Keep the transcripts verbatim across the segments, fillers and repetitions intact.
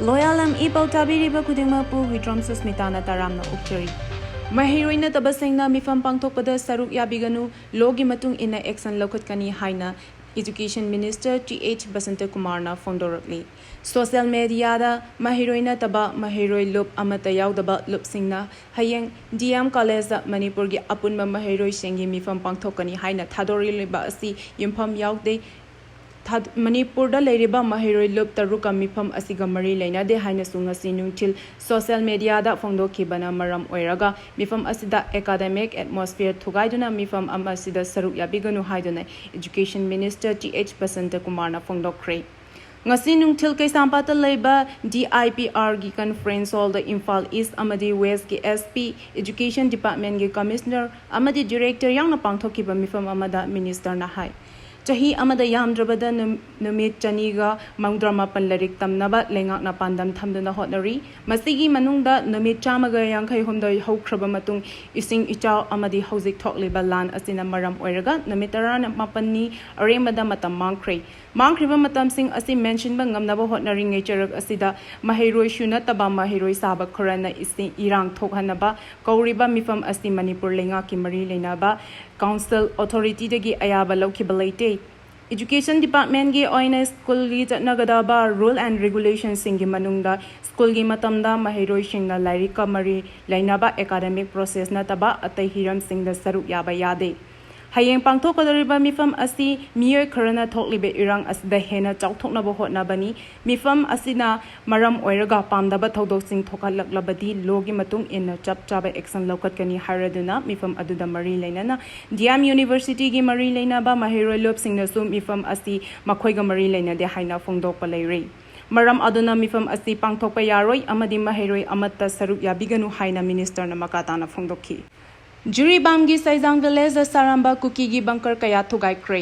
ꯂꯣꯌꯥꯂꯝ E ꯄꯥꯎ ꯇꯥꯕꯤꯔꯤꯕ ꯈꯨꯗꯤꯡꯃꯛꯄꯨ ꯍꯨꯏꯗ꯭ꯔꯣꯝ ꯁꯨꯁꯃꯤꯇꯥꯅ ꯇꯔꯥꯝꯅ ꯑꯣꯛꯆꯔꯤ꯫ ꯃꯍꯩꯔꯣꯏ ꯅꯠꯇꯕꯁꯤꯡꯅ ꯃꯤꯐꯝ ꯄꯥꯡꯊꯣꯛꯄꯗ ꯁꯔꯨꯛ ꯌꯥꯕꯤꯒꯅꯨ, ꯂꯣꯒꯤ ꯃꯇꯨꯡ ꯏꯟꯅ ꯑꯦꯛꯁꯟ ꯂꯧꯈꯠꯀꯅꯤ ꯍꯥꯏꯅ education minister T H Basanta ꯀꯨꯃꯥꯔꯅ ꯐꯣꯡꯗꯣꯔꯛꯂꯤ꯫ ꯁꯣꯁꯤꯌꯦꯜ ꯃꯦꯗꯤꯌꯥꯗ ꯃꯍꯩꯔꯣꯏ ꯅꯠꯇꯕ ꯃꯍꯩꯔꯣꯏ ꯂꯨꯞ ꯑꯃꯠꯇ ꯌꯥꯎꯗꯕ ꯂꯨꯞꯁꯤꯡꯅ ꯍꯌꯦꯡ ꯗꯤ ꯑꯦꯝ ꯀꯣꯂꯦꯖꯇ ꯃꯅꯤꯄꯨꯔꯒꯤ ꯑꯄꯨꯟꯕ ꯃꯍꯩꯔꯣꯏꯁꯤꯡꯒꯤ ꯃꯤꯐꯝ ꯄꯥꯡꯊꯣꯛꯀꯅꯤ ꯍꯥꯏꯅ ꯊꯥꯗꯣꯔꯛꯂꯤꯕ ꯑꯁꯤ ꯌꯨꯝꯐꯝ ꯌꯥꯎꯗꯦ꯫ ꯊꯥ-, ꯃꯅꯤꯄꯨꯔꯗ ꯂꯩꯔꯤꯕ ꯃꯍꯩꯔꯣꯏ ꯂꯨꯞ ꯇꯔꯨꯛꯀ ꯃꯤꯐꯝ ꯑꯁꯤꯒ ꯃꯔꯤ ꯂꯩꯅꯗꯦ ꯍꯥꯏꯅꯁꯨ ꯉꯁꯤ ꯅꯨꯡꯊꯤꯜ ꯁꯣꯁꯤꯌꯦꯜ ꯃꯦꯗꯤꯌꯥꯗ ꯐꯣꯡꯗꯣꯛꯈꯤꯕꯅ ꯃꯔꯝ ꯑꯣꯏꯔꯒ ꯃꯤꯐꯝ ꯑꯁꯤꯗ ꯑꯦꯀꯥꯗꯦꯃꯤꯛ ꯑꯦꯠꯃꯣꯁꯐꯤꯌꯔ ꯊꯨꯒꯥꯏꯗꯨꯅ ꯃꯤꯐꯝ ꯑꯃ ꯑꯁꯤꯗ ꯁꯔꯨꯛ ꯌꯥꯕꯤꯒꯅꯨ ꯍꯥꯏꯗꯨꯅ education minister T H Basanta ꯀꯨꯃꯥꯔꯅ ꯐꯣꯡꯗꯣꯛꯈ꯭ꯔꯦ꯫ ꯉꯁꯤ ꯅꯨꯡꯊꯤꯜ ꯀꯩꯁꯥꯝꯄꯥꯠꯇ ꯂꯩꯕ ꯗꯤ ꯑꯥꯏ ꯄꯤ ꯑꯥꯔꯒꯤ ꯀꯟꯐ꯭ꯔꯦꯟꯁ ꯍꯣꯜꯗ ꯏꯝꯐꯥꯜ ꯏꯁ ꯑꯃꯗꯤ ꯋꯦꯁꯀꯤ ꯑꯦꯁ ꯄꯤ, ꯏꯖꯨꯀꯦꯁꯟ ꯗꯤꯄꯥꯔꯠꯃꯦꯟꯒꯤ ꯀꯃꯤꯁꯅꯔ ꯑꯃꯗꯤ ꯗꯤꯔꯦꯛꯇꯔ ꯌꯥꯎꯅ ꯄꯥꯡꯊꯣꯛꯈꯤꯕ ꯃꯤꯐꯝ ꯑꯃꯗ ꯃꯤꯅꯤꯁꯇꯔꯅ ꯍꯥꯏ, ꯆꯍꯤ ꯑꯃꯗ ꯌꯥꯝꯗ꯭ꯔꯕꯗ ꯅꯨ-, ꯅꯨꯃꯤꯠ ꯆꯅꯤꯒ ꯃꯧꯗ꯭ꯔꯥ ꯃꯥꯄꯟ ꯂꯥꯏꯔꯤꯛ ꯇꯝꯅꯕ ꯂꯩꯉꯥꯛꯅ ꯄꯥꯟꯗꯝ ꯊꯝꯗꯨꯅ ꯍꯣꯠꯅꯔꯤ꯫ ꯃꯁꯤꯒꯤ ꯃꯅꯨꯡꯗ ꯅꯨꯃꯤꯠ ꯆꯥꯝꯃꯒ ꯌꯥꯡꯈꯩ ꯍꯨꯝꯗꯣꯏ ꯍꯧꯈ꯭ꯔꯕ ꯃꯇꯨꯡ, ꯏꯁꯤꯡ ꯏꯆꯥꯎ ꯑꯃꯗꯤ ꯍꯧꯖꯤꯛ ꯊꯣꯛꯂꯤꯕ ꯂꯥꯟ ꯑꯁꯤꯅ ꯃꯔꯝ ꯑꯣꯏꯔꯒ ꯅꯨꯃꯤꯠ ꯇꯔꯥꯃꯥꯄꯟꯅꯤ ꯑꯔꯦꯝꯕꯗ ꯃꯇꯝ ꯃꯥꯡꯈ꯭ꯔꯦ꯫ ꯃꯥꯡꯈ꯭ꯔꯤꯕ ꯃꯇꯝꯁꯤꯡ ꯑꯁꯤ ꯃꯦꯟꯁꯤꯟꯕ ꯉꯝꯅꯕ ꯍꯣꯠꯅꯔꯤꯉꯩ ꯆꯔꯛ ꯑꯁꯤꯗ ꯃꯍꯩꯔꯣꯏꯁꯨ ꯅꯠꯇꯕ ꯃꯍꯩꯔꯣꯏ ꯁꯥꯕ ꯈꯔꯅ ꯏꯁꯤꯡ ꯏꯔꯥꯡ ꯊꯣꯛꯍꯟꯅꯕ ꯀꯧꯔꯤꯕ ꯃꯤꯐꯝ ꯑꯁꯤ ꯃꯅꯤꯄꯨꯔ ꯂꯩꯉꯥꯛꯀꯤ ꯃꯔꯤ ꯂꯩꯅꯕ ꯀꯥꯎꯟꯁꯤꯜ ꯑꯣꯊꯣꯔꯤꯇꯤꯗꯒꯤ ꯑꯌꯥꯕ ꯂꯧꯈꯤꯕ ꯂꯩꯇꯦ꯫ ꯏꯖꯨꯀꯦꯁꯟ ꯗꯤꯄꯥꯔꯠꯃꯦꯟꯒꯤ ꯑꯣꯏꯅ ꯁ꯭ꯀꯨꯜꯒꯤ ꯆꯠꯅꯒꯗꯕ ꯔꯨꯜ ꯑꯦꯟ ꯔꯤꯒꯨꯂꯦꯁꯟꯁꯤꯡꯒꯤ ꯃꯅꯨꯡꯗ ꯁ꯭ꯀꯨꯜꯒꯤ ꯃꯇꯝꯗ ꯃꯍꯩꯔꯣꯏꯁꯤꯡꯅ ꯂꯥꯏꯔꯤꯛꯀ ꯃꯔꯤ ꯂꯩꯅꯕ ꯑꯦꯀꯥꯗꯦꯃꯤꯛ ꯄ꯭ꯔꯣꯁꯦꯁ ꯅꯠꯇꯕ ꯑꯇꯩ ꯍꯤꯔꯝꯁꯤꯡꯗ ꯁꯔꯨꯛ ꯌꯥꯕ ꯌꯥꯗꯦ꯫ ꯍꯌꯦꯡ ꯄꯥꯡꯊꯣꯛꯀꯗꯧꯔꯤꯕ ꯃꯤꯐꯝ ꯑꯁꯤ ꯃꯤꯑꯣꯏ ꯈꯔꯅ ꯊꯣꯛꯂꯤꯕ ꯏꯔꯥꯡ ꯑꯁꯤꯗ ꯍꯦꯟꯅ ꯆꯥꯎꯊꯣꯛꯅꯕ ꯍꯣꯠꯅꯕꯅꯤ꯫ ꯃꯤꯐꯝ ꯑꯁꯤꯅ ꯃꯔꯝ ꯑꯣꯏꯔꯒ ꯄꯥꯝꯗꯕ ꯊꯧꯗꯣꯛꯁꯤꯡ ꯊꯣꯛꯍꯜꯂꯛꯂꯕꯗꯤ ꯂꯣꯒꯤ ꯃꯇꯨꯡ ꯏꯟꯅ ꯆꯞ ꯆꯥꯕ ꯑꯦꯛꯁꯟ ꯂꯧꯈꯠꯀꯅꯤ ꯍꯥꯏꯔꯗꯨꯅ ꯃꯤꯐꯝ ꯑꯗꯨꯗ ꯃꯔꯤ ꯂꯩꯅꯅ ꯗꯤ ꯑꯦꯝ ꯌꯨꯅꯤꯚꯔꯁꯤꯇꯤꯒꯤ ꯃꯔꯤ ꯂꯩꯅꯕ ꯃꯍꯩꯔꯣꯏ ꯂꯨꯞꯁꯤꯡꯅꯁꯨ ꯃꯤꯐꯝ ꯑꯁꯤ ꯃꯈꯣꯏꯒ ꯃꯔꯤ ꯂꯩꯅꯗꯦ ꯍꯥꯏꯅ ꯐꯣꯡꯗꯣꯛꯄ ꯂꯩꯔꯤ꯫ ꯃꯔꯝ ꯑꯗꯨꯅ ꯃꯤꯐꯝ ꯑꯁꯤ ꯄꯥꯡꯊꯣꯛꯄ ꯌꯥꯔꯣꯏ ꯑꯃꯗꯤ ꯃꯍꯩꯔꯣꯏ ꯑꯃꯠꯇ ꯁꯔꯨꯛ ꯌꯥꯕꯤꯒꯅꯨ ꯍꯥꯏꯅ ꯃꯤꯅꯤꯁꯇꯔꯅ ꯃꯈꯥ ꯇꯥꯅ ꯐꯣꯡꯗꯣꯛꯈꯤ꯫ ꯖꯤꯔꯤꯕꯥꯝꯒꯤ ꯁꯩꯖꯥꯡ ꯚꯤꯂꯦꯖꯗ ꯁꯥꯔꯝꯕ ꯀꯨꯀꯤꯒꯤ ꯕꯪꯀꯔ ꯀꯌꯥ ꯊꯨꯒꯥꯏꯈ꯭ꯔꯦ꯫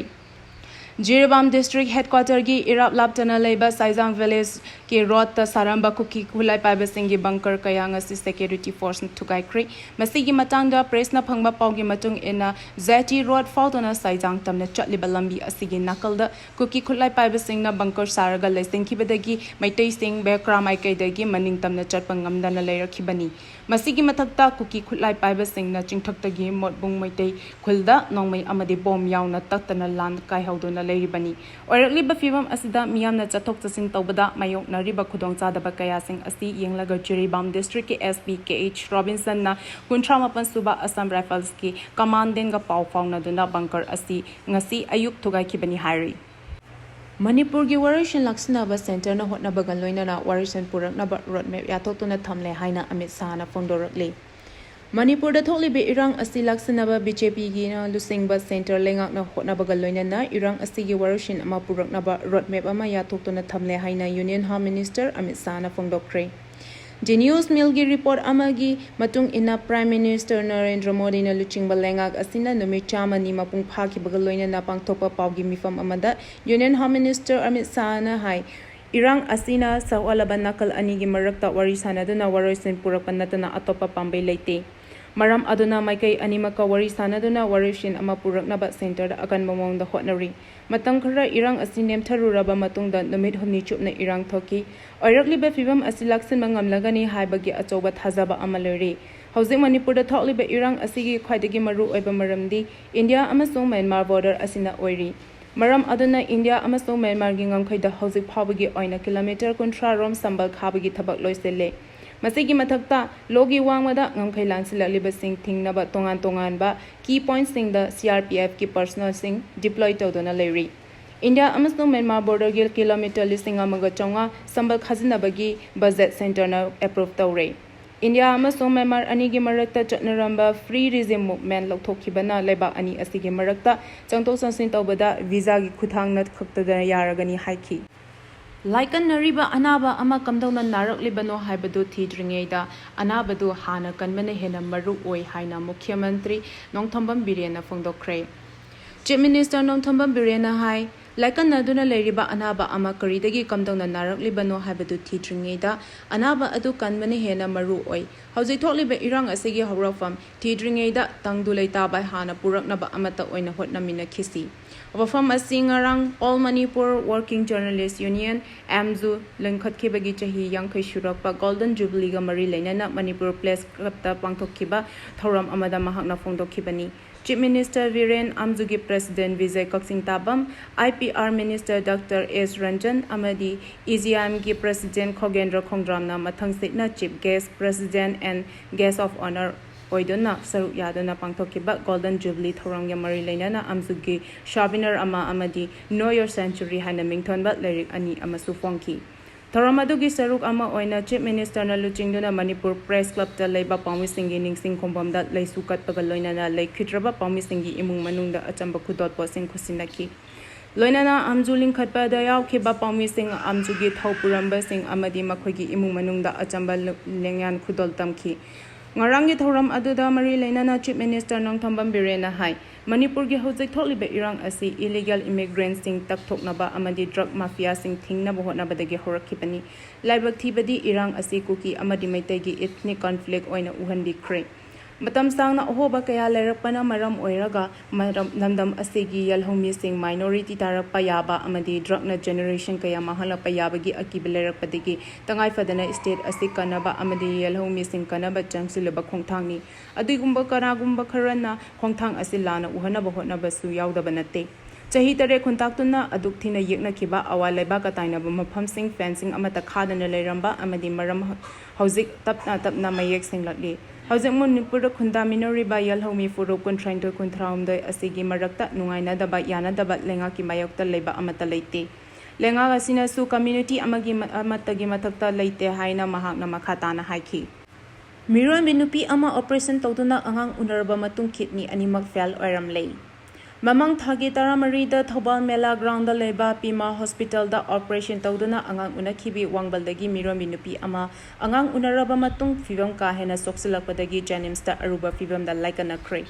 ꯖꯤꯔꯤꯕꯥꯝ ꯗꯤꯁꯇ꯭ꯔꯤꯛ ꯍꯦꯗꯀ꯭ꯋꯥꯇꯔꯒꯤ ꯏꯔꯥꯞ ꯂꯥꯞꯇꯅ ꯂꯩꯕ ꯁꯥꯏꯖꯥꯡ ꯚꯤꯂꯦꯖꯀꯤ ꯔꯣꯗꯇ ꯁꯥꯔꯝꯕ ꯀꯨꯀꯤ ꯈꯨꯠꯂꯥꯏ ꯄꯥꯏꯕꯁꯤꯡꯒꯤ ꯕꯪꯀꯔ ꯀꯌꯥ ꯉꯁꯤ ꯁꯦꯀ꯭ꯌꯨꯔꯤꯇꯤ ꯐꯣꯔꯁꯅ ꯊꯨꯒꯥꯏꯈ꯭ꯔꯦ꯫ ꯃꯁꯤꯒꯤ ꯃꯇꯥꯡꯗ ꯄ꯭ꯔꯦꯁꯅ ꯐꯪꯕ ꯄꯥꯎꯒꯤ ꯃꯇꯨꯡ ꯏꯟꯅ, ꯖꯦꯇꯤ ꯔꯣꯗ ꯐꯥꯎꯗꯨꯅ ꯁꯥꯏꯖꯥꯡ ꯇꯝꯅ ꯆꯠꯂꯤꯕ ꯂꯝꯕꯤ ꯑꯁꯤꯒꯤ ꯅꯥꯀꯜꯗ ꯀꯨꯀꯤ ꯈꯨꯠꯂꯥꯏ ꯄꯥꯏꯕꯁꯤꯡꯅ ꯕꯪꯀꯔ ꯁꯥꯔꯒ ꯂꯩꯁꯤꯟꯈꯤꯕꯗꯒꯤ ꯃꯩꯇꯩꯁꯤꯡ ꯕꯦꯀ꯭ꯔꯥ ꯃꯥꯏꯀꯩꯗꯒꯤ ꯃꯅꯤꯡ ꯇꯝꯅ ꯆꯠꯄ ꯉꯝꯗꯅ ꯂꯩꯔꯛꯈꯤꯕꯅꯤ꯫ ꯃꯁꯤꯒꯤ ꯃꯊꯛꯇ ꯀꯨꯀꯤ ꯈꯨꯠꯂꯥꯏ ꯄꯥꯏꯕꯁꯤꯡꯅ ꯆꯤꯡꯊꯛꯇꯒꯤ ꯃꯣꯠꯕꯨꯡ ꯃꯩꯇꯩ ꯈꯨꯜꯗ ꯅꯣꯡꯃꯩ ꯑꯃꯗꯤ ꯕꯣꯝ ꯌꯥꯎꯅ ꯇꯛꯇꯅ ꯂꯥꯟ ꯀꯥꯏꯍꯧꯗꯨꯅ ꯂꯩꯔꯤꯕꯅꯤ꯫ ꯑꯣꯏꯔꯛꯂꯤꯕ ꯐꯤꯕꯝ ꯑꯁꯤꯗ ꯃꯤꯌꯥꯝꯅ ꯆꯠꯊꯣꯛ ꯆꯠꯁꯤꯟ ꯇꯧꯕꯗ ꯃꯥꯌꯣꯛꯅꯔꯤꯕ ꯈꯨꯗꯣꯡꯆꯥꯗꯕ ꯀꯌꯥꯁꯤꯡ ꯑꯁꯤ ꯌꯦꯡꯂꯒ ꯖꯤꯔꯤꯕꯥꯝ ꯗꯤꯁꯇ꯭ꯔꯤꯛꯀꯤ ꯑꯦꯁ ꯄꯤ ꯀꯦ ꯑꯩꯆ ꯔꯣꯕꯤꯟꯁꯟꯅ ꯀꯨꯟꯊ꯭ꯔꯥ ꯃꯥꯄꯟ ꯁꯨꯕ ꯑꯁꯥꯝ ꯔꯥꯏꯐꯜꯁꯀꯤ ꯀꯃꯥꯟꯗꯦꯟꯒ ꯄꯥꯎ ꯐꯥꯎꯅꯗꯨꯅ ꯕꯪꯀꯔ ꯑꯁꯤ ꯉꯁꯤ ꯑꯌꯨꯛ ꯊꯨꯒꯥꯏꯈꯤꯕꯅꯤ ꯍꯥꯏꯔꯤ꯫ ꯃꯅꯤꯄꯨꯔꯒꯤ ꯋꯥꯔꯣꯏꯁꯤꯟ ꯂꯥꯛꯁꯤꯟꯅꯕ ꯁꯦꯟꯇꯔꯅ ꯍꯣꯠꯅꯕꯒ ꯂꯣꯏꯅꯅ ꯋꯥꯔꯣꯏꯁꯤꯟ ꯄꯨꯔꯛꯅꯕ ꯔꯣꯗ ꯃꯦꯞ ꯌꯥꯊꯣꯛꯇꯨꯅ ꯊꯝꯂꯦ ꯍꯥꯏꯅ ꯑꯃꯤꯠ ꯁꯥꯍꯅ ꯐꯣꯡꯗꯣꯔꯛꯂꯤ꯫ ꯃꯅꯤꯄꯨꯔꯗ ꯊꯣꯛꯂꯤꯕ ꯏꯔꯥꯡ ꯑꯁꯤ ꯂꯥꯛꯁꯤꯟꯅꯕ ꯕꯤ ꯖꯦ ꯄꯤꯒꯤꯅ ꯂꯨꯆꯤꯡꯕ ꯁꯦꯟꯇꯔ ꯂꯩꯉꯥꯛꯅ ꯍꯣꯠꯅꯕꯒ ꯂꯣꯏꯅꯅ ꯏꯔꯥꯡ ꯑꯁꯤꯒꯤ ꯋꯥꯔꯣꯏꯁꯤꯟ ꯑꯃ ꯄꯨꯔꯛꯅꯕ ꯔꯣꯗ ꯃꯦꯞ ꯑꯃ ꯌꯥꯊꯣꯛꯇꯨꯅ ꯊꯝꯂꯦ ꯍꯥꯏꯅ ꯌꯨꯅꯤꯌꯟ ꯍꯣꯝ ꯃꯤꯅꯤꯁꯇꯔ ꯑꯃꯤꯠ ꯁꯥꯍꯅ ꯐꯣꯡꯗꯣꯛꯈ꯭ꯔꯦ꯫ ꯖꯤ ꯅ꯭ꯌꯨꯁ ꯃꯤꯜꯒꯤ ꯔꯤꯄꯣꯔꯠ ꯑꯃꯒꯤ ꯃꯇꯨꯡ ꯏꯟꯅ, ꯄ꯭ꯔꯥꯏꯝ ꯃꯤꯅꯤꯁꯇꯔ ꯅꯔꯦꯟꯗ꯭ꯔ ꯃꯣꯗꯤꯅ ꯂꯨꯆꯤꯡꯕ ꯂꯩꯉꯥꯛ ꯑꯁꯤꯅ ꯅꯨꯃꯤꯠ ꯆꯥꯝꯃꯅꯤ ꯃꯄꯨꯡ ꯐꯥꯈꯤꯕꯒ ꯂꯣꯏꯅꯅ ꯄꯥꯡꯊꯣꯛꯄ ꯄꯥꯎꯒꯤ ꯃꯤꯐꯝ ꯑꯃꯗ ꯌꯨꯅꯤꯌꯟ ꯍꯣꯝ ꯃꯤꯅꯤꯁꯇꯔ ꯑꯃꯤꯠ ꯁꯥꯍꯅ ꯍꯥꯏ, ꯏꯔꯥꯡ ꯑꯁꯤꯅ ꯁꯧꯍꯜꯂꯕ ꯅꯥꯀꯜ ꯑꯅꯤꯒꯤ ꯃꯔꯛꯇ ꯋꯥꯔꯤ ꯁꯥꯅꯗꯨꯅ ꯋꯥꯔꯣꯏꯁꯤꯟ ꯄꯨꯔꯛꯄ ꯅꯠꯇꯅ ꯑꯇꯣꯞꯄ ꯄꯥꯝꯕꯩ ꯂꯩꯇꯦ꯫ ꯃꯔꯝ ꯑꯗꯨꯅ ꯃꯥꯏꯀꯩ ꯑꯅꯤꯃꯛꯀ ꯋꯥꯔꯤ ꯁꯥꯅꯗꯨꯅ ꯋꯥꯔꯣꯏꯁꯤꯟ ꯑꯃ ꯄꯨꯔꯛꯅꯕ ꯁꯦꯟꯇꯔꯗ ꯑꯀꯟꯕ ꯃꯑꯣꯡꯗ ꯍꯣꯠꯅꯔꯤ꯫ ꯃꯇꯝ ꯈꯔ ꯏꯔꯥꯡ ꯑꯁꯤ ꯅꯦꯝꯊꯔꯨꯔꯕ ꯃꯇꯨꯡꯗ ꯅꯨꯃꯤꯠ ꯍꯨꯝꯅꯤ ꯆꯨꯞꯅ ꯏꯔꯥꯡ ꯊꯣꯛꯈꯤ꯫ ꯑꯣꯏꯔꯛꯂꯤꯕ ꯐꯤꯕꯝ ꯑꯁꯤ ꯂꯥꯛꯁꯤꯟꯕ ꯉꯝꯂꯒꯅꯤ ꯍꯥꯏꯕꯒꯤ ꯑꯆꯧꯕ ꯊꯥꯖꯕ ꯑꯃ ꯂꯩꯔꯤ꯫ ꯍꯧꯖꯤꯛ ꯃꯅꯤꯄꯨꯔꯗ ꯊꯣꯛꯂꯤꯕ ꯏꯔꯥꯡ ꯑꯁꯤꯒꯤ ꯈ꯭ꯋꯥꯏꯗꯒꯤ ꯃꯔꯨ ꯑꯣꯏꯕ ꯃꯔꯝꯗꯤ ꯏꯟꯗꯤꯌꯥ ꯑꯃꯁꯨꯡ ꯃ꯭ꯌꯥꯟꯃꯥꯔ ꯕꯣꯔꯗꯔ ꯑꯁꯤꯅ ꯑꯣꯏꯔꯤ꯫ ꯃꯔꯝ ꯑꯗꯨꯅ ꯏꯟꯗꯤꯌꯥ ꯑꯃꯁꯨꯡ ꯃ꯭ꯌꯥꯟꯃꯥꯔꯒꯤ ꯉꯝꯈꯩꯗ ꯍꯧꯖꯤꯛ ꯐꯥꯎꯕꯒꯤ ꯑꯣꯏꯅ ꯀꯤꯂꯣꯃꯤꯇꯔ ꯀꯨꯟꯊ꯭ꯔꯥ ꯔꯣꯝ ꯁꯝꯕꯜ ꯈꯥꯕꯒꯤ ꯊꯕꯛ ꯂꯣꯏꯁꯤꯜꯂꯦ꯫ ꯃꯁꯤꯒꯤ ꯃꯊꯛꯇ, ꯂꯣꯒꯤ ꯋꯥꯡꯃꯗ ꯉꯝꯈꯩ ꯂꯥꯟꯁꯤꯜꯂꯛꯂꯤꯕꯁꯤꯡ ꯊꯤꯡꯅꯕ ꯇꯣꯉꯥꯟ ꯇꯣꯉꯥꯟꯕ ꯀꯤ ꯄꯣꯏꯟꯠꯁꯤꯡꯗ ꯁꯤ ꯑꯥꯔ ꯄꯤ ꯑꯦꯐꯀꯤ ꯄꯔꯁꯣꯅꯦꯜꯁꯤꯡ ꯗꯤꯄ꯭ꯂꯣꯏ ꯇꯧꯗꯨꯅ ꯂꯩꯔꯤ꯫ ꯏꯟꯗꯤꯌꯥ ꯑꯃꯁꯨꯡ ꯃ꯭ꯌꯥꯟꯃꯥꯔ ꯕꯣꯔꯗꯔꯒꯤ ꯀꯤꯂꯣꯃꯤꯇꯔ ꯂꯤꯁꯤꯡ ꯑꯃꯒ ꯆꯥꯝꯃꯉꯥ ꯁꯝꯕꯜ ꯈꯥꯖꯤꯟꯅꯕꯒꯤ ꯕꯖꯦꯠ ꯁꯦꯟꯇꯔꯅ ꯑꯦꯄ꯭ꯔꯨꯚ ꯇꯧꯔꯦ꯫ ꯏꯟꯗꯤꯌꯥ ꯑꯃꯁꯨꯡ ꯃ꯭ꯌꯥꯟꯃꯥꯔ ꯑꯅꯤꯒꯤ ꯃꯔꯛꯇ ꯆꯠꯅꯔꯝꯕ ꯐ꯭ꯔꯤ ꯔꯤꯖꯤꯝ ꯃꯨꯚꯃꯦꯟꯠ ꯂꯧꯊꯣꯛꯈꯤꯕꯅ ꯂꯩꯕꯥꯛ ꯑꯅꯤ ꯑꯁꯤꯒꯤ ꯃꯔꯛꯇ ꯆꯪꯊꯣꯛ ꯆꯪꯁꯤꯟ ꯇꯧꯕꯗ ꯚꯤꯖꯥꯒꯤ ꯈꯨꯠꯊꯥꯡꯅ ꯈꯛꯇꯗ ꯌꯥꯔꯒꯅꯤ ꯍꯥꯏꯈꯤ꯫ ꯂꯥꯏꯀꯠꯅꯔꯤꯕ ꯑꯅꯥꯕ ꯑꯃ ꯀꯝꯗꯧꯅ ꯅꯥꯔꯛꯂꯤꯕꯅꯣ ꯍꯥꯏꯕꯗꯨ ꯊꯤꯗ꯭ꯔꯤꯉꯩꯗ ꯑꯅꯥꯕꯗꯨ ꯍꯥꯟꯅ ꯀꯟꯕꯅ ꯍꯦꯟꯅ ꯃꯔꯨ ꯑꯣꯏ ꯍꯥꯏꯅ ꯃꯨꯈ꯭ꯌ ꯃꯟꯇ꯭ꯔꯤ ꯅꯣꯡꯊꯣꯝꯕꯝ ꯕꯤꯔꯦꯟꯅ ꯐꯣꯡꯗꯣꯛꯈ꯭ꯔꯦ꯫ Chief Minister ꯅꯣꯡꯊꯣꯝꯕꯝ ꯕꯤꯔꯦꯟꯅ ꯍꯥꯏ, ꯂꯥꯏꯀꯠꯅꯗꯨꯅ ꯂꯩꯔꯤꯕ ꯑꯅꯥꯕ ꯑꯃ ꯀꯔꯤꯗꯒꯤ ꯀꯝꯗꯧꯅ ꯅꯥꯔꯛꯂꯤꯕꯅꯣ ꯍꯥꯏꯕꯗꯨ ꯊꯤꯗ꯭ꯔꯤꯉꯩꯗ ꯑꯅꯥꯕ ꯑꯗꯨ ꯀꯟꯕꯅ ꯍꯦꯟꯅ ꯃꯔꯨ ꯑꯣꯏ꯫ ꯍꯧꯖꯤꯛ ꯊꯣꯛꯂꯤꯕ ꯏꯔꯥꯡ ꯑꯁꯤꯒꯤ ꯍꯧꯔꯛꯐꯝ ꯊꯤꯗ꯭ꯔꯤꯉꯩꯗ ꯇꯪꯗꯨ ꯂꯩꯇꯥꯕ ꯍꯥꯟꯅ ꯄꯨꯔꯛꯅꯕ ꯑꯃꯠꯇ ꯑꯣꯏꯅ ꯍꯣꯠꯅꯃꯤꯟꯅꯈꯤꯁꯤ꯫ ꯋꯥꯐꯝ ꯑꯁꯤ ꯉꯔꯥꯡ All Manipur Working Journalist Union, ꯑꯦꯝꯖꯨ, ꯂꯤꯡꯈꯠꯈꯤꯕꯒꯤ ꯆꯍꯤ ꯌꯥꯡꯈꯩ ꯁꯨꯔꯛꯄ Golden Jubilee ꯒ ꯃꯔꯤ ꯂꯩꯅꯅ ꯃꯅꯤꯄꯨꯔ Press Club ꯇ ꯄꯥꯡꯊꯣꯛꯈꯤꯕ ꯊꯧꯔꯝ ꯑꯃꯗ ꯃꯍꯥꯛꯅ ꯐꯣꯡꯗꯣꯛꯈꯤꯕꯅꯤ꯫ Chief Minister Biren, ꯑꯦꯝꯖꯨꯒꯤ President Bijay ꯀꯛꯆꯤꯡ ꯇꯥꯕꯝ, IPR Minister Doctor S Ranjan ꯑꯃꯗꯤ EGIM ꯒꯤ President ꯈꯣꯒꯦꯟꯗ꯭ꯔ ꯈꯣꯡꯗ꯭ꯔꯥꯝꯅ ꯃꯊꯪꯁꯤꯠꯅ Chief Guest, President and Guest of Honour ꯑꯣꯏꯗꯨꯅ ꯁꯔꯨꯛ ꯌꯥꯗꯨꯅ ꯄꯥꯡꯊꯣꯛꯈꯤꯕ Golden Jubilee ꯊꯧꯔꯝꯒ ꯃꯔꯤ ꯂꯩꯅꯅ ꯑꯦꯝꯖꯨꯒꯤ Souvenir ꯑꯃ ꯑꯃꯗꯤ Know Your Century ꯍꯥꯏꯅ ꯃꯤꯡꯊꯣꯟꯕ ꯂꯥꯏꯔꯤꯛ ꯑꯅꯤ ꯑꯃꯁꯨ ꯐꯣꯡꯈꯤ꯫ ꯊꯧꯔꯝ ꯑꯗꯨꯒꯤ ꯁꯔꯨꯛ ꯑꯃ ꯑꯣꯏꯅ Chief Minister ꯅ ꯂꯨꯆꯤꯡꯗꯨꯅ ꯃꯅꯤꯄꯨꯔ Press Club ꯇ ꯂꯩꯕ ꯄꯥꯎꯃꯤꯁꯤꯡꯒꯤ ꯅꯤꯡꯁꯤꯡ ꯈꯣꯡꯕꯝꯗ ꯂꯩꯁꯨ ꯀꯠꯄꯒ ꯂꯣꯏꯅꯅ ꯂꯩꯈꯤꯗ꯭ꯔꯕ ꯄꯥꯎꯃꯤꯁꯤꯡꯒꯤ ꯏꯃꯨꯡ ꯃꯅꯨꯡꯗ ꯑꯆꯝꯕ ꯈꯨꯗꯣꯜꯄꯣꯠꯁꯤꯡ ꯈꯨꯠꯁꯤꯟꯅꯈꯤ꯫ ꯂꯣꯏꯅꯅ ꯑꯦꯝꯖꯨ ꯂꯤꯡꯈꯠꯄꯗ ꯌꯥꯎꯈꯤꯕ ꯄꯥꯎꯃꯤꯁꯤꯡ, ꯑꯦꯝꯖꯨꯒꯤ ꯊꯧ ꯄꯨꯔꯝꯕꯁꯤꯡ ꯑꯃꯗꯤ ꯃꯈꯣꯏꯒꯤ ꯏꯃꯨꯡ ꯃꯅꯨꯡꯗ ꯑꯆꯝꯕ ꯂꯦꯡꯌꯥꯟ ꯈꯨꯗꯣꯜ ꯇꯝꯈꯤ꯫ ꯉꯔꯥꯡꯒꯤ ꯊꯧꯔꯝ ꯑꯗꯨꯗ ꯃꯔꯤ ꯂꯩꯅꯅ Chief Minister ꯅꯣꯡꯊꯣꯝꯕꯝ ꯕꯤꯔꯦꯟꯅ ꯍꯥꯏ, ꯃꯅꯤꯄꯨꯔꯒꯤ ꯍꯧꯖꯤꯛ ꯊꯣꯛꯂꯤꯕ ꯏꯔꯥꯡ ꯑꯁꯤ illegal immigrant ꯁꯤꯡ ꯇꯛꯊꯣꯛꯅꯕ ꯑꯃꯗꯤ drug mafia ꯁꯤꯡ ꯊꯤꯡꯅꯕ ꯍꯣꯠꯅꯕꯗꯒꯤ ꯍꯧꯔꯛꯈꯤꯕꯅꯤ꯫ ꯂꯥꯏꯕꯛ ꯊꯤꯕꯗꯤ ꯏꯔꯥꯡ ꯑꯁꯤ ꯀꯨꯀꯤ ꯑꯃꯗꯤ ꯃꯩꯇꯩꯒꯤ ethnic conflict ꯑꯣꯏꯅ ꯎꯍꯟꯕꯤꯈ꯭ꯔꯦ꯫ ꯃꯇꯝ ꯁꯥꯡꯅ ꯑꯍꯣꯕ ꯀꯌꯥ ꯂꯩꯔꯛꯄꯅ ꯃꯔꯝ ꯑꯣꯏꯔꯒ ꯃꯔꯝ-, ꯂꯝꯗꯝ ꯑꯁꯤꯒꯤ ꯌꯦꯜꯍꯧꯃꯤꯁꯤꯡ minority ꯇꯥꯔꯛꯄ ꯌꯥꯕ ꯑꯃꯗꯤ drug ꯅ generation ꯀꯌꯥ ꯃꯥꯡꯍꯜꯂꯛꯄ ꯌꯥꯕꯒꯤ ꯑꯀꯤꯕ ꯂꯩꯔꯛꯄꯗꯒꯤ ꯇꯉꯥꯏ ꯐꯗꯅ state ꯑꯁꯤ ꯀꯟꯅꯕ ꯑꯃꯗꯤ ꯌꯦꯜꯍꯧꯃꯤꯁꯤꯡ ꯀꯟꯅꯕ ꯆꯪꯁꯤꯜꯂꯕ ꯈꯣꯡꯊꯥꯡꯅꯤ꯫ ꯑꯗꯨꯒꯨꯝꯕ ꯀꯅꯥꯒꯨꯝꯕ ꯈꯔꯅ ꯈꯣꯡꯊꯥꯡ ꯑꯁꯤ ꯂꯥꯟꯅ ꯎꯍꯟꯅꯕ ꯍꯣꯠꯅꯕꯁꯨ ꯌꯥꯎꯗꯕ ꯅꯠꯇꯦ꯫ ꯆꯍꯤ ꯇꯔꯦꯠ ꯈꯨꯟꯇꯥꯛꯇꯨꯅ ꯑꯗꯨꯛ ꯊꯤꯅ ꯌꯦꯛꯅꯈꯤꯕ ꯑꯋꯥ ꯂꯩꯕꯥꯛꯀ ꯇꯥꯏꯅꯕ ꯃꯐꯝꯁꯤꯡ fencing ꯑꯃꯠꯇ ꯈꯥꯗꯅ ꯂꯩꯔꯝꯕ ꯑꯃꯗꯤ ꯃꯔꯝ ꯍꯧꯖꯤꯛ ꯇꯞꯅ ꯇꯞꯅ ꯃꯌꯦꯛ ꯁꯦꯡꯂꯛꯂꯤ꯫ ꯍꯧꯖꯤꯛ ꯃꯅꯤꯄꯨꯔꯗ ꯈꯨꯟꯗꯥꯃꯤꯟꯅꯔꯤꯕ ꯌꯦꯜꯍꯧꯃꯤ ꯐꯨꯔꯨꯞ ꯀꯨꯟꯊ꯭ꯔꯥꯅꯤꯊꯣꯏ ꯀꯨꯟꯊ꯭ꯔꯥꯍꯨꯝꯗꯣꯏ ꯑꯁꯤꯒꯤ ꯃꯔꯛꯇ ꯅꯨꯡꯉꯥꯏꯅꯗꯕ, ꯌꯥꯅꯗꯕ ꯂꯩꯉꯥꯛꯀꯤ ꯃꯥꯌꯣꯛꯇ ꯂꯩꯕ ꯑꯃꯠꯇ ꯂꯩꯇꯦ꯫ ꯂꯩꯉꯥꯛ ꯑꯁꯤꯅꯁꯨ community ꯑꯃꯒꯤ ꯃ-, ꯑꯃꯠꯇꯒꯤ ꯃꯊꯛꯇ ꯂꯩꯇꯦ ꯍꯥꯏꯅ ꯃꯍꯥꯛꯅ ꯃꯈꯥ ꯇꯥꯅ ꯍꯥꯏꯈꯤ꯫ ꯃꯤꯔꯣꯟꯕꯤ ꯅꯨꯄꯤ ꯑꯃ operation ꯇꯧꯗꯨꯅ ꯑꯉꯥꯡ ꯎꯅꯔꯕ ꯃꯇꯨꯡ kidney ꯑꯅꯤꯃꯛ fail ꯑꯣꯏꯔꯝꯂꯦ꯫ ꯃꯃꯥꯡ ꯊꯥꯒꯤ ꯇꯔꯥꯃꯔꯤꯗ ꯊꯧꯕꯥꯜ ꯃꯦꯂꯥ ground ꯗ ꯂꯩꯕ ꯄꯤꯃꯥ hospital ꯗ operation ꯇꯧꯗꯨꯅ ꯑꯉꯥꯡ ꯎꯅꯈꯤꯕꯤ ꯋꯥꯡꯕꯜꯗꯒꯤ ꯃꯤꯔꯣꯟꯕꯤ ꯅꯨꯄꯤ ꯑꯃ ꯑꯉꯥꯡ ꯎꯅꯔꯕ ꯃꯇꯨꯡ ꯐꯤꯚꯝ ꯀꯥ ꯍꯦꯟꯅ ꯁꯣꯛꯆꯤꯜꯂꯛꯄꯗꯒꯤ JNIMS ꯇ ꯑꯔꯨꯕ ꯐꯤꯚꯝꯗ ꯂꯥꯏꯀꯠꯅꯈ꯭ꯔꯦ꯫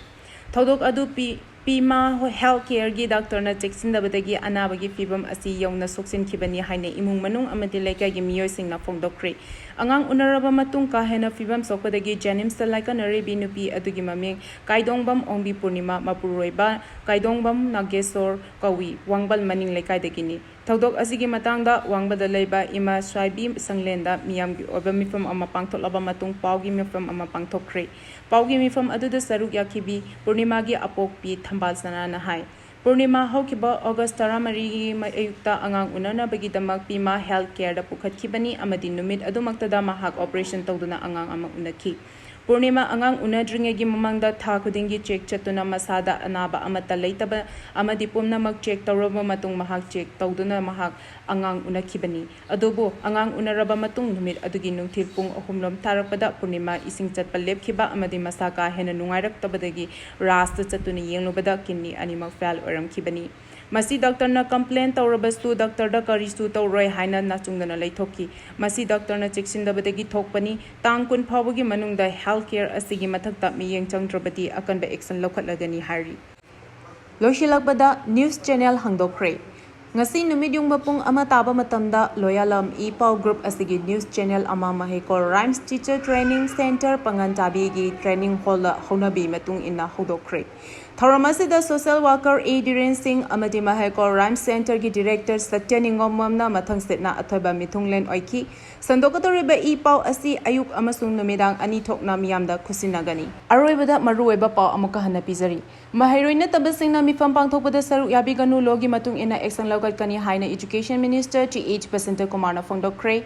ꯊꯧꯗꯣꯛ ꯑꯗꯨ ꯄꯤ-, ꯄꯤꯃꯥ ꯍꯦꯜꯊ ꯀꯦꯌꯔꯒꯤ ꯗꯥꯛꯇꯔꯅ ꯆꯦꯛꯁꯤꯟꯗꯕꯗꯒꯤ ꯑꯅꯥꯕꯒꯤ ꯐꯤꯕꯝ ꯑꯁꯤ ꯌꯧꯅ ꯁꯣꯛꯆꯤꯟꯈꯤꯕꯅꯤ ꯍꯥꯏꯅ ꯏꯃꯨꯡ ꯃꯅꯨꯡ ꯑꯃꯗꯤ ꯂꯩꯀꯥꯏꯒꯤ ꯃꯤꯑꯣꯏꯁꯤꯡꯅ ꯐꯣꯡꯗꯣꯛꯈ꯭ꯔꯦ꯫ ꯑꯉꯥꯡ ꯎꯅꯔꯕ ꯃꯇꯨꯡ ꯀꯥ ꯍꯦꯟꯅ ꯐꯤꯕꯝ ꯁꯣꯛꯄꯗꯒꯤ ꯖꯦꯅꯤꯝꯁꯇ ꯂꯥꯏꯀꯠꯅꯔꯤꯕꯤ ꯅꯨꯄꯤ ꯑꯗꯨꯒꯤ ꯃꯃꯤꯡ ꯀꯥꯏꯗꯣꯡꯕꯝ ꯑꯣꯡꯕꯤ ꯄꯨꯔꯅꯤꯃꯥ, ꯃꯄꯨꯔꯣꯏꯕ ꯀꯥꯏꯗꯣꯡꯕꯝ ꯅꯥꯒꯦꯁꯣꯔ ꯀꯧꯏ, ꯋꯥꯡꯕꯜ ꯃꯅꯤꯡ ꯂꯩꯀꯥꯏꯗꯒꯤꯅꯤ꯫ ꯊꯧꯗꯣꯛ ꯑꯁꯤꯒꯤ ꯃꯇꯥꯡꯗ ꯋꯥꯡꯕꯗ ꯂꯩꯕ ꯏꯃꯥ ꯁ꯭ꯋꯥꯏꯕꯤ ꯁꯪꯂꯦꯟꯗ ꯃꯤꯌꯥꯝꯒꯤ ꯑꯣꯏꯕ ꯃꯤꯐꯝ ꯑꯃ ꯄꯥꯡꯊꯣꯛꯂꯕ ꯃꯇꯨꯡ ꯄꯥꯎꯒꯤ ꯃꯤꯐꯝ ꯑꯃ ꯄꯥꯡꯊꯣꯛꯈ꯭ꯔꯦ꯫ ꯄꯥꯎꯒꯤ ꯃꯤꯐꯝ ꯑꯗꯨꯗ ꯁꯔꯨꯛ ꯌꯥꯈꯤꯕꯤ ꯄꯨꯔꯅꯤꯃꯥꯒꯤ ꯑꯄꯣꯛꯄꯤ ꯊꯝꯕꯥꯜ ꯁꯅꯥꯅ ꯍꯥꯏ, ꯄꯨꯔꯅꯤꯃꯥ ꯍꯧꯈꯤꯕ ꯑꯣꯒꯁ ꯇꯔꯥꯃꯔꯤꯒꯤ ꯑꯌꯨꯛꯇ ꯑꯉꯥꯡ ꯎꯅꯅꯕꯒꯤꯗꯃꯛ ꯄꯤꯃꯥ ꯍꯦꯜꯊ ꯀꯦꯌꯔꯗ ꯄꯨꯈꯠꯈꯤꯕꯅꯤ ꯑꯃꯗꯤ ꯅꯨꯃꯤꯠ ꯑꯗꯨꯃꯛꯇꯗ ꯃꯍꯥꯛ ꯑꯣꯄꯔꯦꯁꯟ ꯇꯧꯗꯨꯅ ꯑꯉꯥꯡ ꯑꯃ ꯎꯅꯈꯤ꯫ ꯄꯨꯔꯅꯤꯃꯥ ꯑꯉꯥꯡ ꯎꯅꯗ꯭ꯔꯤꯉꯩꯒꯤ ꯃꯃꯥꯡꯗ ꯊꯥ ꯈꯨꯗꯤꯡꯒꯤ ꯆꯦꯛ ꯆꯠꯇꯨꯅ ꯃꯁꯥꯗ ꯑꯅꯥꯕ ꯑꯃꯠꯇ ꯂꯩꯇꯕ ꯑꯃꯗꯤ ꯄꯨꯝꯅꯃꯛ ꯆꯦꯛ ꯇꯧꯔꯕ ꯃꯇꯨꯡ ꯃꯍꯥꯛ ꯆꯦꯛ ꯇꯧꯗꯨꯅ ꯃꯍꯥꯛ ꯑꯉꯥꯡ ꯎꯅꯈꯤꯕꯅꯤ꯫ ꯑꯗꯨꯕꯨ ꯑꯉꯥꯡ ꯎꯅꯔꯕ ꯃꯇꯨꯡ ꯅꯨꯃꯤꯠ ꯑꯗꯨꯒꯤ ꯅꯨꯡꯊꯤꯜ ꯄꯨꯡ ꯑꯍꯨꯝ ꯂꯣꯝ ꯊꯥꯔꯛꯄꯗ ꯄꯨꯔꯅꯤꯃꯥ ꯏꯁꯤꯡ ꯆꯠꯄ ꯂꯦꯞꯈꯤꯕ ꯑꯃꯗꯤ ꯃꯁꯥ ꯀꯥ ꯍꯦꯟꯅ ꯅꯨꯡꯉꯥꯏꯔꯛꯇꯕꯗꯒꯤ ꯔꯥꯖꯇ ꯆꯠꯇꯨꯅ ꯌꯦꯡꯂꯨꯕꯗ ꯀꯤꯗꯅꯤ ꯑꯅꯤꯃꯛ ꯐꯦꯜ ꯑꯣꯏꯔꯝꯈꯤꯕꯅꯤ꯫ ꯃꯁꯤ ꯗꯥꯛꯇꯔꯅ ꯀꯝꯄ꯭ꯂꯦꯟ ꯇꯧꯔꯕꯁꯨ ꯗꯥꯛꯇꯔꯗ ꯀꯔꯤꯁꯨ ꯇꯧꯔꯣꯏ ꯍꯥꯏꯅ ꯅꯥꯆꯨꯡꯗꯅ ꯂꯩꯊꯣꯛꯈꯤ꯫ ꯃꯁꯤ ꯗꯥꯛꯇꯔꯅ ꯆꯦꯛꯁꯤꯟꯗꯕꯗꯒꯤ ꯊꯣꯛꯄꯅꯤ꯫ ꯇꯥꯡ ꯀꯨꯟ ꯐꯥꯎꯕꯒꯤ ꯃꯅꯨꯡꯗ ꯍꯦꯜꯊ ꯀꯦꯌꯔ ꯑꯁꯤꯒꯤ ꯃꯊꯛꯇ ꯃꯤꯠꯌꯦꯡ ꯆꯪꯗ꯭ꯔꯕꯗꯤ ꯑꯀꯟꯕ ꯑꯦꯛꯁꯟ ꯂꯧꯈꯠꯂꯒꯅꯤ ꯍꯥꯏꯔꯤ꯫ ꯂꯣꯏꯁꯤꯜꯂꯛꯄꯗ ꯅ꯭ꯌꯨꯁ ꯆꯦꯅꯦꯜ ꯍꯥꯡꯗꯣꯛꯈ꯭ꯔꯦ꯫ ꯉꯁꯤ ꯅꯨꯃꯤꯠ ꯌꯨꯡꯕ ꯄꯨꯡ ꯑꯃ ꯇꯥꯕ ꯃꯇꯝꯗ ꯂꯣꯌꯥꯂꯝ ꯏ ꯄꯥꯎ ꯒ꯭ꯔꯨꯞ ꯑꯁꯤꯒꯤ ꯅ꯭ꯌꯨꯁ ꯆꯦꯅꯦꯜ ꯑꯃ ꯃꯍꯩꯀꯣꯜ ꯔꯥꯏꯝꯁ ꯇꯤꯆꯔ ꯇ꯭ꯔꯦꯅꯤꯡ ꯁꯦꯟꯇꯔ ꯄꯥꯉꯟ ꯆꯥꯕꯤꯒꯤ ꯇ꯭ꯔꯦꯅꯤꯡ ꯍꯣꯜꯗ ꯍꯧꯅꯕꯤ ꯃꯇꯨꯡ ꯏꯟꯅ ꯍꯧꯗꯣꯛꯈ꯭ꯔꯦ꯫ ꯊꯧꯔꯝ ꯑꯁꯤꯗ ꯁꯣꯁꯤꯌꯦꯜ ꯋꯥꯔꯀꯔ ꯑꯦ ꯗꯤꯔꯦꯟ ꯁꯤꯡ ꯑꯃꯗꯤ ꯃꯍꯩꯀꯣꯜ ꯔꯥꯏꯝꯁ ꯁꯦꯟꯇꯔꯒꯤ ꯗꯤꯔꯦꯛꯇꯔ ꯁꯇ꯭ꯌ ꯅꯤꯡꯉꯣꯝꯕꯝꯅ ꯃꯊꯪ ꯁꯤꯠꯅ ꯑꯊꯣꯏꯕ ꯃꯤꯊꯨꯡꯂꯦꯟ ꯑꯣꯏꯈꯤ꯫ ꯁꯟꯗꯣꯛꯀꯗꯧꯔꯤꯕ ꯏ ꯄꯥꯎ ꯑꯁꯤ ꯑꯌꯨꯛ ꯑꯃꯁꯨꯡ ꯅꯨꯃꯤꯗꯥꯡ ꯑꯅꯤ ꯊꯣꯛꯅ ꯃꯤꯌꯥꯝꯗ ꯈꯨꯠꯁꯤꯟꯅꯒꯅꯤ꯫ ꯑꯔꯣꯏꯕꯗ ꯃꯔꯨꯑꯣꯏꯕ ꯄꯥꯎ ꯑꯃꯨꯛꯀ ꯍꯟꯅ ꯄꯤꯖꯔꯤ꯫ ꯃꯍꯩꯔꯣꯏ ꯅꯠꯇꯕꯁꯤꯡꯅ ꯃꯤꯐꯝ ꯄꯥꯡꯊꯣꯛꯄꯗ ꯁꯔꯨꯛ ꯌꯥꯕꯤꯒꯅꯨ, ꯂꯣꯒꯤ ꯃꯇꯨꯡ ꯏꯟꯅ ꯑꯦꯛꯁꯟ ꯂꯧꯈꯠꯀꯅꯤ ꯍꯥꯏꯅ education minister T H Basanta ꯀꯨꯃꯥꯔꯅ ꯐꯣꯡꯗꯣꯛꯈ꯭ꯔꯦ꯫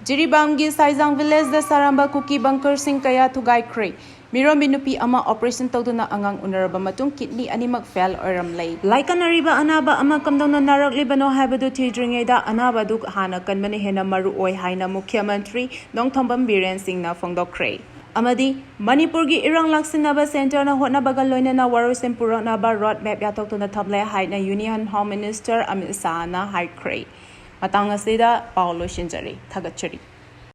ꯖꯤꯔꯤꯕꯥꯝꯒꯤ ꯁꯥꯏꯖꯥꯡ ꯚꯤꯂꯦꯖꯗ ꯁꯥꯔꯝꯕ ꯀꯨꯀꯤ ꯕꯪꯀꯔꯁꯤꯡ ꯀꯌꯥ ꯊꯨꯒꯥꯏꯈ꯭ꯔꯦ꯫ ꯃꯤꯔꯣꯟꯕꯤ ꯅꯨꯄꯤ ꯑꯃ ꯑꯣꯄꯔꯦꯁꯟ ꯇꯧꯗꯨꯅ ꯑꯉꯥꯡ ꯎꯅꯔꯕ ꯃꯇꯨꯡ ꯀꯤꯗꯅꯤ ꯑꯅꯤꯃꯛ ꯐꯦꯜ ꯑꯣꯏꯔꯝꯂꯦ꯫ ꯂꯥꯏꯀꯠꯅꯔꯤꯕ ꯑꯅꯥꯕ ꯑꯃ ꯀꯝꯗꯧꯅ ꯅꯥꯔꯛꯂꯤꯕꯅꯣ ꯍꯥꯏꯕꯗꯨ ꯊꯤꯗ꯭ꯔꯤꯉꯩꯗ ꯑꯅꯥꯕ ꯑꯗꯨ ꯍꯥꯟꯅ ꯀꯟꯕꯅ ꯍꯦꯟꯅ ꯃꯔꯨ ꯑꯣꯏ ꯍꯥꯏꯅ ꯃꯨꯈ꯭ꯌ ꯃꯟꯇ꯭ꯔꯤ ꯅꯣꯡꯊꯣꯝꯕꯝ ꯕꯤꯔꯦꯟ ꯁꯤꯡꯅ ꯐꯣꯡꯗꯣꯛꯈ꯭ꯔꯦ꯫ ꯑꯃꯗꯤ ꯃꯅꯤꯄꯨꯔꯒꯤ ꯏꯔꯥꯡ ꯂꯥꯛꯁꯤꯟꯅꯕ ꯁꯦꯟꯇꯔꯅ ꯍꯣꯠꯅꯕꯒ ꯂꯣꯏꯅꯅ ꯋꯥꯔꯣꯏꯁꯤꯟ ꯄꯨꯔꯛꯅꯕ ꯔꯣꯗ ꯃꯦꯞ ꯌꯥꯊꯣꯛꯇꯨꯅ ꯊꯝꯂꯦ ꯍꯥꯏꯅ ꯌꯨꯅꯤꯌꯟ ꯍꯣꯝ ꯃꯤꯅꯤꯁꯇꯔ ꯑꯃꯤꯠ ꯁꯥꯍꯅ ꯍꯥꯏꯈ꯭ꯔꯦ꯫ ꯃꯇꯥꯡ ꯑꯁꯤꯗ ꯄꯥꯎ ꯂꯣꯏꯁꯤꯟꯖꯔꯦ꯫ ꯊꯥꯒꯠꯆꯔꯤ꯫